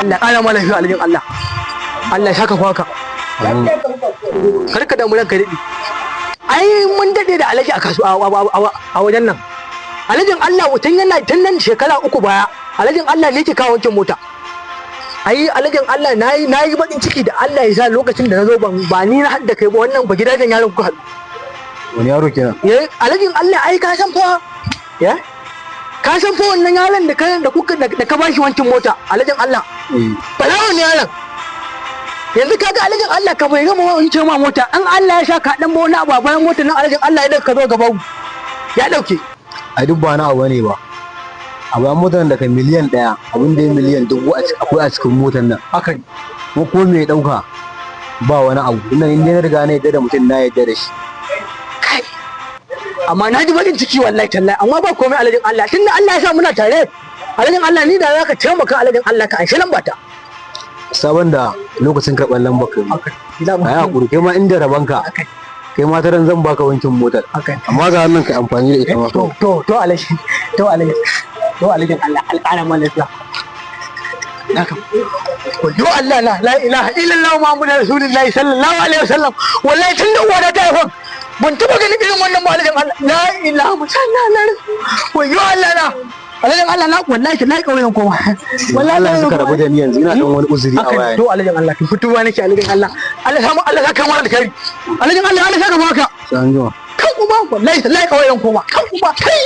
Allah ƙara ma lafiya, alhajin Allah. Allah ya saka faka. Kar ka damu, ranka daɗe. Ai mun daɗe da alhaji a kasuwa a wajen nan. Alhajin Allah, tun yana tun nan shekara 3 baya, alhajin Allah ne ke kawo wankin mota. Ai alhajin Allah, nayi bakin ciki da Allah ya sa lokacin da na zo ban ba ni na hadda kai ba, wannan ba gidajen yaron kuka haɗu. Wani yaro kenan? Eh, alhajin Allah, ai ka san fa ya ka san fa wannan yaron da ka da kuka da ka bashi wankin mota, alhajin Allah. Eh. Balawo ne yaron. Yanzu kaga, alhajin Allah, ka bai gama wanke ma mota, an Allah ya sha ka dan ba wani abu a bayan motar nan, alhajin Allah, idan ka zo gaba ya dauke. Ai duk ba na abu ne ba. A bayan motar da ka miliyan 1, abin da ya miliyan 1000 akwai a cikin motar nan. Haka ne. Kuma ko me ya dauka ba wani abu. Ina in dai na riga na yadda da mutum, na yadda da shi. Kai, amma na ji bakin ciki wallahi tallahi, amma ba komai, alhajin Allah, tunda Allah ya sa muna tare. Alhajin Allah, ni da zaka taimaka, alhajin Allah, ka anshi lamba ta. Sabon da lokacin karɓar lambar kai. Ina Ai hakuri, kai ma inda rabanka. Kai ma taran zan baka wankin motar. Amma ga hannun ka, amfani da ita ma. To alhaji, to alhaji, to alhajin Allah, alƙara mana lafiya. Naka wayo Allah na, la ilaha illallah Muhammadu rasulullahi sallallahu alaihi wasallam. Wallahi tun da uwa ta haifan ban taba ganin irin wannan ba, alhajin Allah. La ilaha illallah, wayo Allah na, alhajin Allah na, wallahi tallahi kauyen koma. Wallahi Allah suka rabu da ni yanzu, ina dan wani uzuri a Haka waya. To alhajin Allah, to fituwa nake, alhajin Allah. Allah samu, Allah saka mana alkhairi, alhajin Allah, Allah saka maka. Sai an jima. Kan uba, wallahi tallahi kauyen koma, kan uba kai.